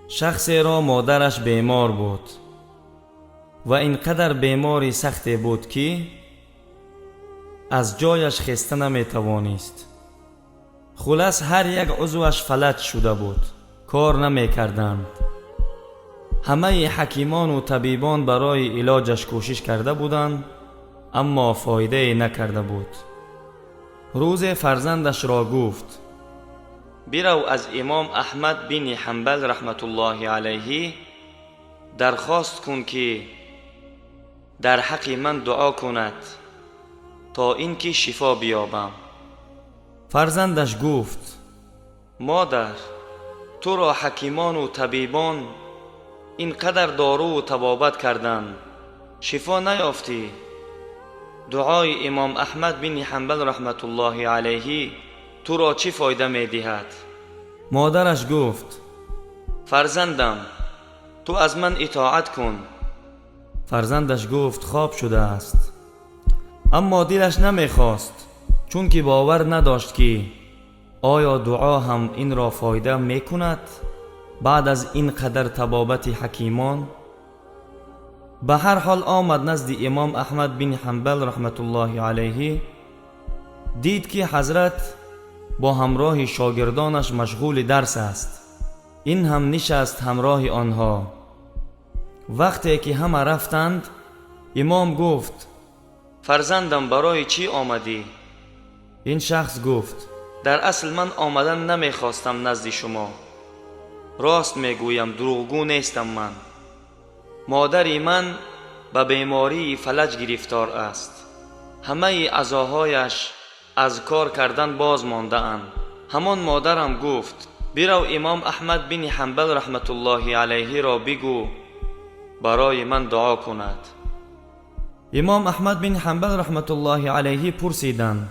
Шахсеро модараш бемор буд ва ин қадар бемори сахте буд, ки аз ҷояш хеста наметавонист. Хулас, ҳар як узваш фалаҷ шуда буд, кор намекарданд. Ҳамаи ҳакимону табибон барои илоҷаш кӯшиш карда буданд, аммо фоидае накарда буд. Рӯзе фарзандашро гуфт: «Бирав, аз имом Аҳмад бини Ҳанбал раҳматуллоҳи алайҳи дархост кун, ки дар ҳаққи ман дуо кунад, то ин ки шифо биёбам». Фарзандаш гуфт: «Модар, туро ҳакимону табибон ин қадар доруву табобат карданд, шифо наёфтӣ. Дуои имом Аҳмад бини Ҳанбал раҳматуллоҳи алайҳи туро чӣ фоида медиҳад?» Модараш гуфт: «Фарзандам, ту аз ман итоат кун». Фарзандаш гуфт, хоб шудааст, аммо дилаш намехост, чунки бовар надошт, ки оё дуо ҳам инро фоида мекунад баъд аз ин қадар табобати ҳакимон. Ба ҳар ҳол, омад назди имом Аҳмад бини Ҳанбал раҳматуллоҳи алайҳи. Дид, ки ҳазрат бо ҳамроҳи шогирдонаш машғули дарс аст. Ин ҳам нишаст ҳамроҳи онҳо. Вақте ки ҳама рафтанд, имом гуфт: «Фарзандам, барои чӣ омадӣ?» Ин шахс гуфт: «Дар асл ман омадан намехостам назди шумо. Рост мегӯям, дурӯғгӯ нестам. Ман модари ман ба бемории фалаҷ гирифтор аст, ҳамаи аъзоҳояш аз кор кардан боз мондаанд. Ҳамон модарам гуфт: бирав, имом Аҳмад бини Ҳанбал раҳматуллоҳи алайҳиро бигӯ, барои ман дуо кунад». Имом Аҳмад бин Ҳанбал раҳматуллоҳи алайҳи пурсиданд: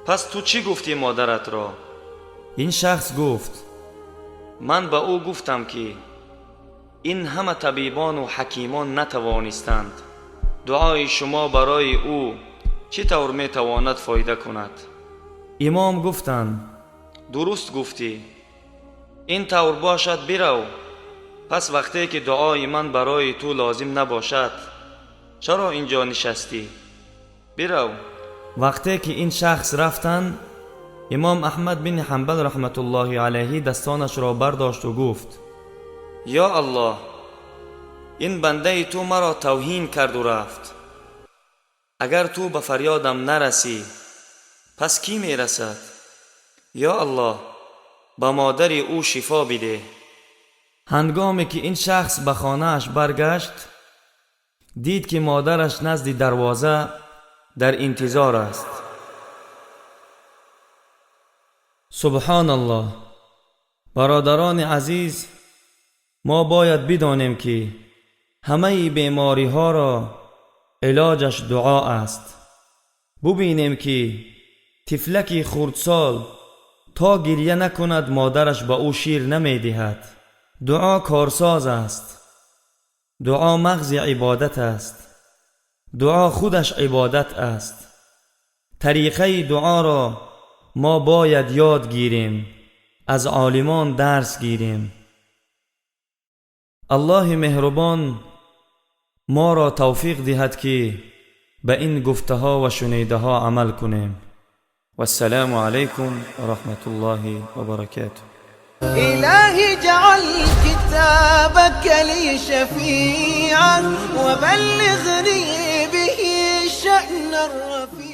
«Пас ту чӣ гуфтӣ модаратро?» Ин шахс гуфт: «Ман ба ӯ гуфтам, ки ин ҳама табибону ҳакимон натавонистанд, дуои шумо барои ӯ чӣ тавр метавонад фоида кунад?» Имом гуфтанд: «Дуруст гуфтӣ. Ин тавр бошад, бирав. Пас вақте ки дуои ман барои ту лозим набошад, чаро ин ҷо нишастӣ? Бирав». Вақте ки ин шахс рафтанд, имом Аҳмад бини Ҳанбал раҳматуллоҳи алайҳи дастонашро бардошту гуфт: «Ё Аллоҳ, ин бандаи ту маро тавҳин карду рафт. Агар ту ба фарёдам нарасӣ, пас кӣ мерасад? Ё Аллоҳ, ба модари ӯ шифо бидеҳ». Ҳангоме ки ин шахс ба хонааш баргашт, дид, ки модараш назди дарвоза дар интизор аст. Субҳоналлоҳ! Бародарони азиз, мо бояд бидонем, ки ҳамаи бемориҳоро илоҷаш дуо аст. Бубинем, ки тифлаки хурдсол то гирья накунад, модараш ба ӯ шир намедиҳад. Дуо корсоз аст. Дуо мағзи ибодат аст. Дуо худаш ибодат аст. Тариқаи дуоро мо бояд ёд гирем, аз олимон дарс гирем. Аллоҳи меҳрубон моро тавфиқ диҳад, ки ба ин гуфтаҳо ва шунидаҳо амал кунем. Вассалому алайкум ва раҳматуллоҳи ва баракатуҳ. إلهي اجعل كتابك لي شفيعا وبلغني به الشأن الرفيع.